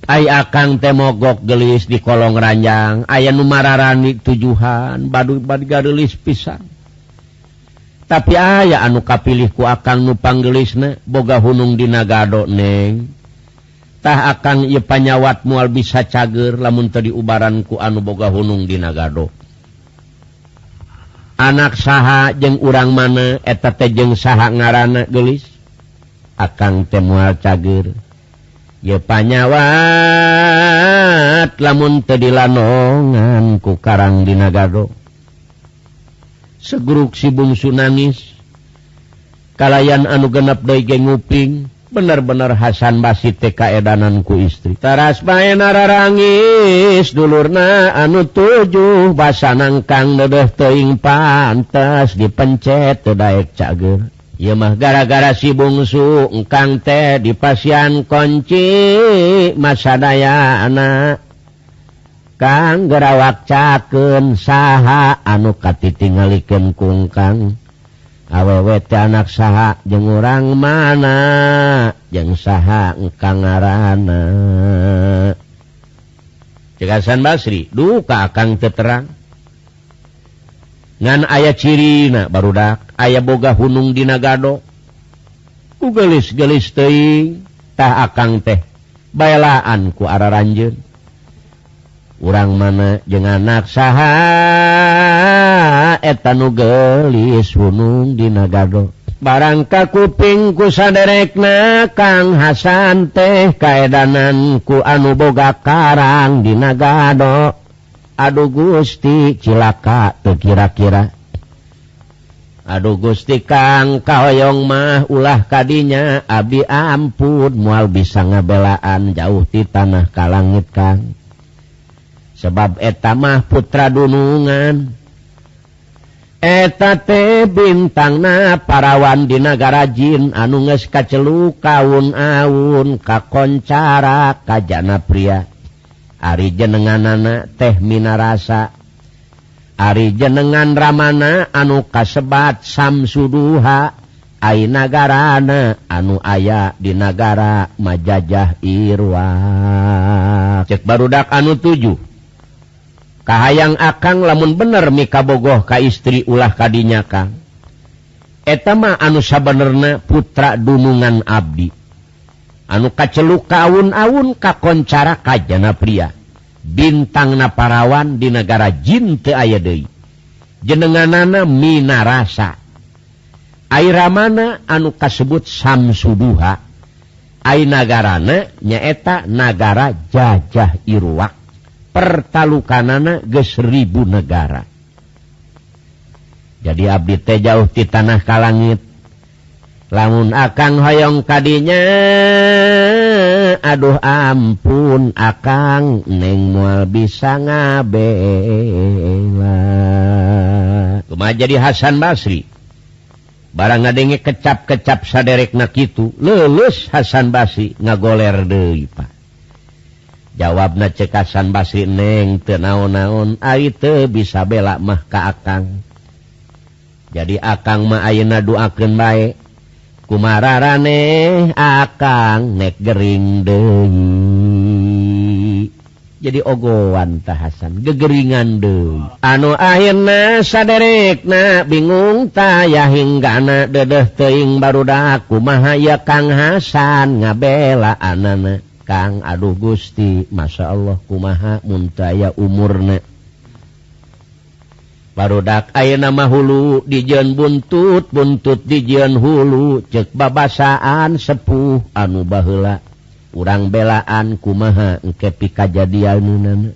Ai akang teh mogok geulis di kolong ranjang, aya nu mararani tujuhan, badu bad gareulis pisan. Tapi aya anu kapilih ku akang nu panggeulisna boga hunung dina gado neng. Tah akang ieu panyawat moal bisa cager lamun teu diubaran ku anu boga hunung dina gado. Anak saha jeung urang mana eta teh jeung saha ngaranna geulis? Akang teh moal cager. Ieu panyawat lamun teu dilanongan ku karang dina gado. Segruk si bungsu nangis. Kalayan anu genep deui ge nguping. Bener-bener Hasan Basri teh kaedanan ku istri. Taras bae nararangis dulurna anu tujuh basanang kang dedeh teuing pantes dipencet teu daek cager. Ieu mah gara-gara si bungsu engkang teh dipasian kunci masadayana. Kang gerawak cakeun saha anu katitingalikeun kungkang. Awewe teh anak saha jeung urang mana jeung saha engkang ngaranna. Cek Hasan Basri duka akang teu terang. Ngan aya cirina barudak aya boga hunung dina gado. Ku geulis-geulis teuing tah akang teh baelaan ku araranjeun. Urang mana jeung anak saha eta nu geulis hunung dina gado. Barang ka kuping ku saderekna Kang Hasan teh kaedanan ku anu boga karang dina gado. Aduh Gusti cilaka teu kira-kira. Aduh Gusti Kang kahoyong mah ulah kadinya abi ampun moal bisa ngabelaan jauh ti tanah ka langit Kang. Sebab eta mah putra dunungan. Eta teh bintangna parawan di nagara jin anu geus kaceluk kaun-aun kakoncara kajana pria. Ari jenenganana teh minarasa. Ari jenengan ramana anu kasebat Samsuduha. Ai nagarana anu aya di nagara Majajah Irwa. Cek barudak anu tujuh. Kahayang akang lamun bener mikabogoh ka istri ulah kadinya Kang. Eta mah anu sabenerna putra dunungan abdi. Anu kaceluk kaun-aun kakoncara kajana pria. Bintangna parawan di negara jin teu aya deui. Jenenganana minarasa. Ai ramana anu kasebut Samsuduha. Ai nagarana nyaeta nagara Jajah Irwak. Pertalukanana geus 1000 negara. Jadi abdi teh jauh ti tanah ka langit. Lamun akang hoyong kadinya aduh ampun akang neng moal bisa ngabela. Kumaha jadi Hasan Basri? Barang ngadenge kecap-kecap saderekna kitu, leuleus Hasan Basri ngagoler deui Pak. Jawabna cek Hasan Basri neng teu naon-naon ari teu bisa bela mah ka akang. Jadi akang mah ayeuna doakeun bae. Kumararane akang nek gering deui. Jadi ogoan tah Hasan gegeringan deui. Anu akhirna saderekna bingung taya hinggana dedeh teuing barudak kumaha ya Kang Hasan ngabela anana. Kang aduh Gusti Masya Allah kumaha mun taya umurna. Barudak ayeuna mah hulu dijieun buntut, buntut dijieun hulu ceuk babasaan sepuh anu baheula. Urang belaan kumaha engke pikajadianna.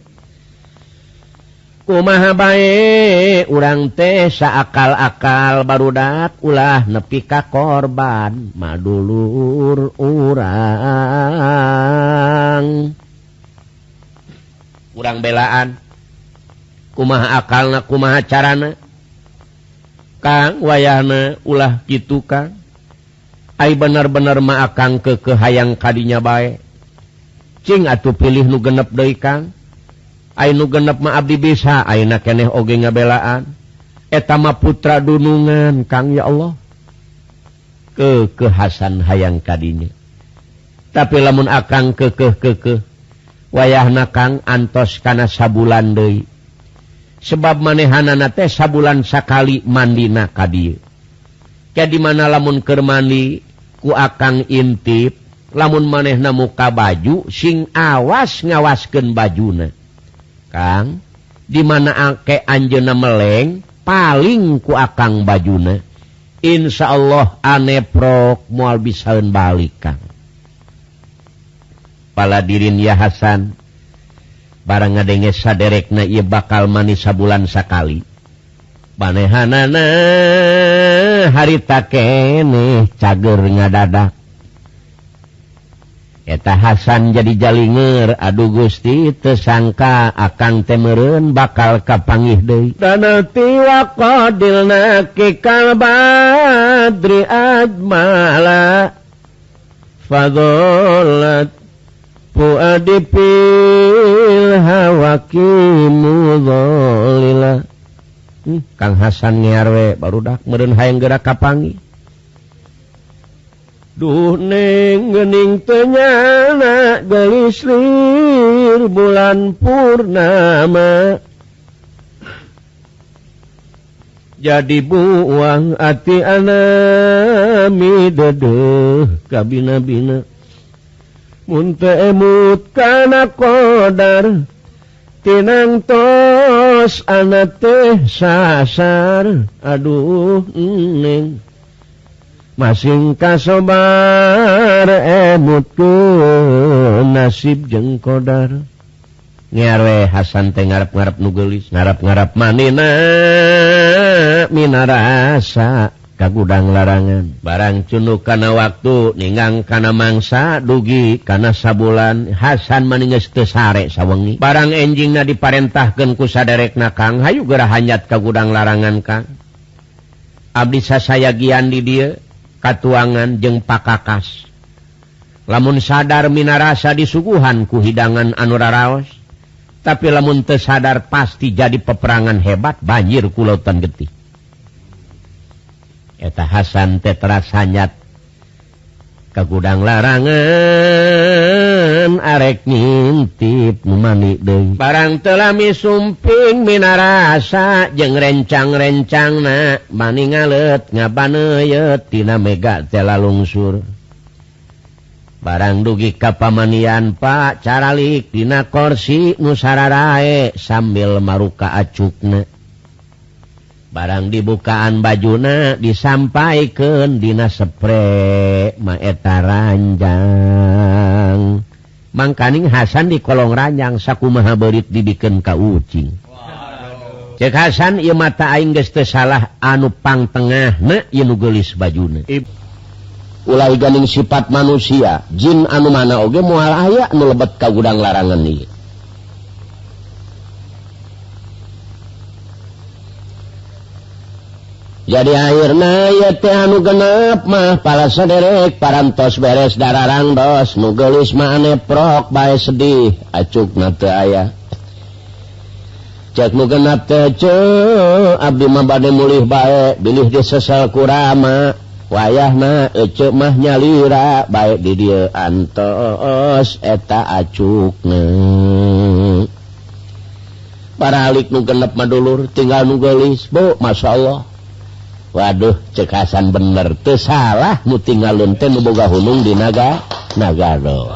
Kumaha bae urang teh saakal-akal barudak ulah nepi ka korban madulur urang. Urang belaan kumaha akalna kumaha carana. Kang wayahna ulah kitu Kang. Ai bener-bener mah akang keukeuh hayang kadinya bae. Cing atuh pilih nu genep deui Kang. Ai nu genep mah abdi bisa ayeuna keneh oge ngabelaan. Eta mah putra dunungan Kang ya Allah. Keukeuh Hasan hayang kadinya. Tapi lamun akang keukeuh-keukeuh Wayahna Kang antos kana sabulan deui. Sebab manehanana teh sabulan sakali mandina ka dieu. Ke di mana lamun keur mandi ku akang intip, lamun manehna muka baju sing awas ngawaskeun bajuna. Kang, di mana angke anjeunna meleng paling ku akang bajuna. Insyaallah aneprok moal bisaeun balik Kang. Paladirin ya Hasan barang ngadenge saderekna ieu bakal mani sabulan sakali. Manehanana harita keneh cager ngadadak. Eta Hasan jadi jalinger, aduh Gusti teu sangka akang teh meureun bakal kapanggih deui. Danati wa qadilna kikal badri ajmala fadhallat fuadi fil hawaki mudhalila. Kang Hasan ngear we barudak meureun hayang geura kapanggih. Duh neng geuning teu nyana geulis lir bulan purnama. Jadi buang ati ana midedeuh kabina-bina. Mun teu emut kana qadar tinang tos ana teh sasar. Aduh neng masing kasobar emutkeun nasib jeung qadar. Ngear we Hasan teh ngarep-ngarep nu geulis, ngarep-ngarep manina minarasa ka gudang larangan. Barang cunduk kana waktu ninggang kana mangsa dugi kana sabulan Hasan mani geus teu sare sawengi. Barang enjingna diparentahkeun ku saderekna, Kang hayu geura hanjat ka gudang larangan Kang. Abdi sasayagian di dieu katuangan jeung pakakas. Lamun sadar minarasa disuguhan ku hidangan anu raraos, tapi lamun teu sadar pasti jadi peperangan hebat banjir ku lautan getih. Eta Hasan teh teras hanyat ka gudang larangan arek ngintip nu mani deui. Barang teu lami sumping minarasa jeung rencang-rencangna mani ngaleut ngabaneuyeut tina mega teh lalungsur. Barang dugi ka pamanian Pak caralik dina korsi nu sararae sambil maruka acukna. Barang dibukaan bajuna disampaikeun dina spre maeta ranjang. Mangkaning Hasan di kolong ranjang sakumaha beurit dibikeun ka ucing. Cek Hasan ieu mata aing geus teu salah anu pangtengahna ieu nu geulis bajuna. Ulah ganing sifat manusia, jin anu mana oge moal aya nu lebet ka gudang larangan ieu. Jadi akhirna ieu teh anu genep mah pala saderek parantos beres dararangdos nu geulis mah aneprok bae sedih acukna teu aya. Cek nu genep teh ceu abdi mah bade mulih bae bilih disesel ku Rama wayahna eceu mah nyalira bae di dieu antos eta acukna. Paralik nu genep mah dulur tinggal nu geulis bu masyaallah. Waduh cek Hasan bener teu salah nu tinggalun teh nu boga hunung di naga nagaro.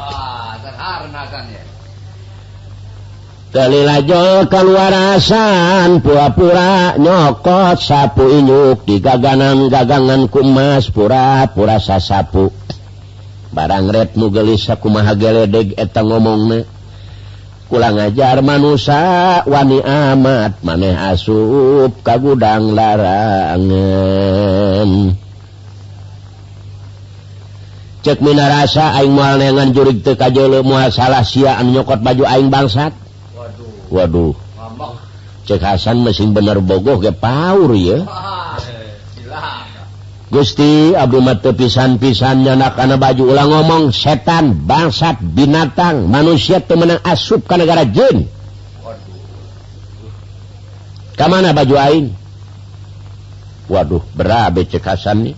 Telilajo kaluarasan pura-pura nyokot sapu inyuk di gaganan gagangan ku emas pura-pura sasapu. Barang ret nu geulis sakumaha geledeg eta ngomongna. Kula ngajar manusa wani amat maneh asup ka gudang larangan. Cek minarasa aing moal neangan jurig teu kajeuleu moal salah sia anu nyokot baju aing bangsat. Waduh. Cek Hasan mesin bener bogoh ge paur ye. Gusti abdi mah teu pisan-pisan nyanak kana baju ulah ngomong setan bangsat binatang manusia teu meunang asup ka negara jin. Ka mana baju aing? Waduh, berabe cek Hasan nih.